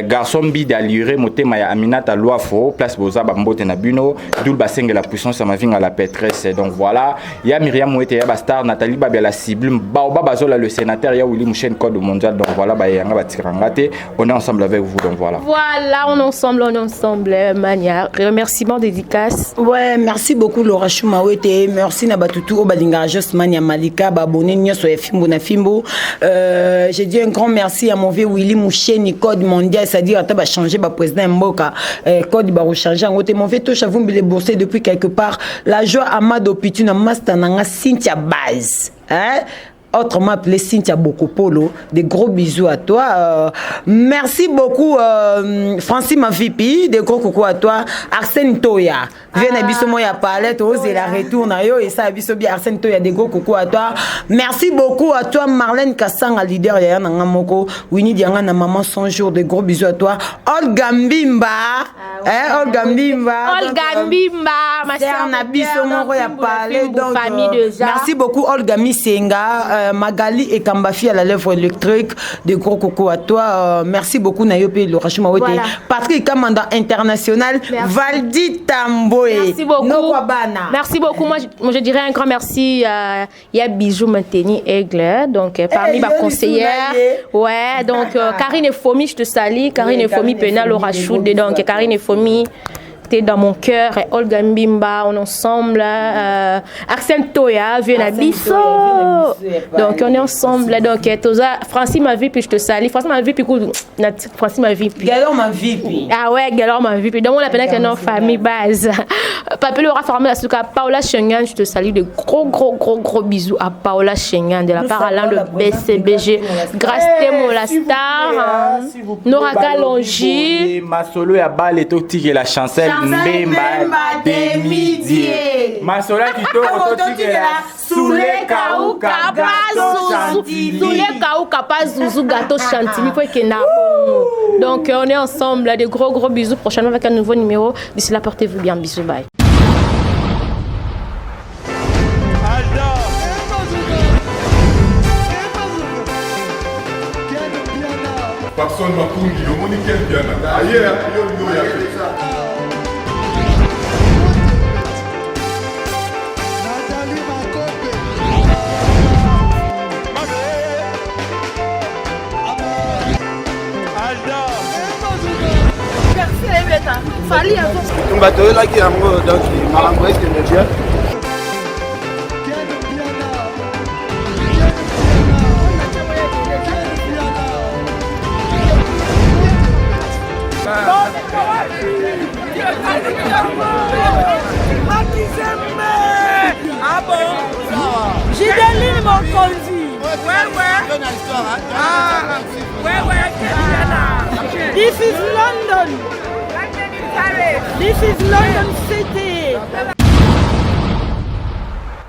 Speaker 2: garçon Mbida Allure, motema ya Aminata Lwafo, place boza, bambote na bino dul basengela puissance ya Mavinga la Pétresse. Donc voilà, ya Miriam Wete, ya bastar Nathalie Babia la Sublime, Baoba Bazola le sénateur, ya Willy Mouchen code mondial. Donc voilà, bayanga batikanga te, on est ensemble avec vous. Donc voilà.
Speaker 10: Voilà, on est ensemble, on est ensemble. Mania, remerciement, dédicace.
Speaker 1: Ouais, merci beaucoup Laura Choumawete, merci na batutu oyo balingaka Jos Mania Malika, baabonné nyonso ya Fimbu na Fimbu. J'ai dit un grand merci à mon vieux Willy Moucheni, code mondial, c'est-à-dire ata ba changer ba président ya mboka, code ba changer yango te. Mon vieux Tosha Vumbi le boursier depuis quelque part, la joie Amado Pituna, master nanga Cynthia Baz. Hein? Autrement appelé Cynthia Bokopolo. Des gros bisous à toi. Merci beaucoup, Francis Mavipi. Des gros coucou à toi. Arsène Toya. Viens na biso moya palette, osez la retour na yo et ça biso bien Arsène Toya, des gros coucou à toi. Merci beaucoup à toi Marlène Kassanga, leader ya na moko. Winnie Dianga na maman 100 jours, des gros bisous à toi. Olga Mbimba. Ah, hein, Olga Mbimba.
Speaker 10: Olga Mbimba,
Speaker 1: ma sœur na biso moko ya palais. Donc merci beaucoup Olga Misenga, Magali et Kambafi à la lèvre électrique, des gros coucou à toi. Merci beaucoup Nayope Lorachuma. Voilà. Patrick Kamanda international, merci. Valdi Tamboé.
Speaker 10: Merci beaucoup. Merci beaucoup. Moi, je dirais un grand merci à ya Bijou Mainteni Aigle, donc parmi ma conseillère. Ouais, donc Karine Fomi, je te salue. Karine, oui, Fomi Pena Laura Chou, donc Karine Fomi, t'es dans mon cœur. Et Olga Mbimba, on est ensemble. Arsène Toya, vieux na biso. Donc on est ensemble. Donc Toza, Francis ma vie, puis je te salue. Francis ma vie, puis Francis ma vie. Puis.
Speaker 1: Galor ma vie, puis.
Speaker 10: Ah ouais, Galor ma vie. Puis donc on appelle que nos famille base. Papel aura formé la souka. Paola Schengen, je te salue. De gros, gros, gros, gros bisous à Paola Schengen de la part Alain le BCBG. Grâce Temo la star. Nora Kalonji.
Speaker 2: Masolo ya bale totikela la chancel Mbemba Demidie. Masolo ya kitoko totikela Soule
Speaker 10: Kauka Pazuzu. Soule Kauka Pazuzu, gâteau chantilly pour ekenda bongo. Donc on est ensemble, des gros gros bisous, prochainement avec un nouveau numéro. D'ici là, portez-vous bien, bisous, bye.
Speaker 4: Papson Makungi, omoni Ken Piana aye yo olingi oya te.
Speaker 9: Tumba toyelaki yango, donc makambo ekende bien.
Speaker 7: Ouais, ouais. Ah, ouais, ouais, This is London. This is London City.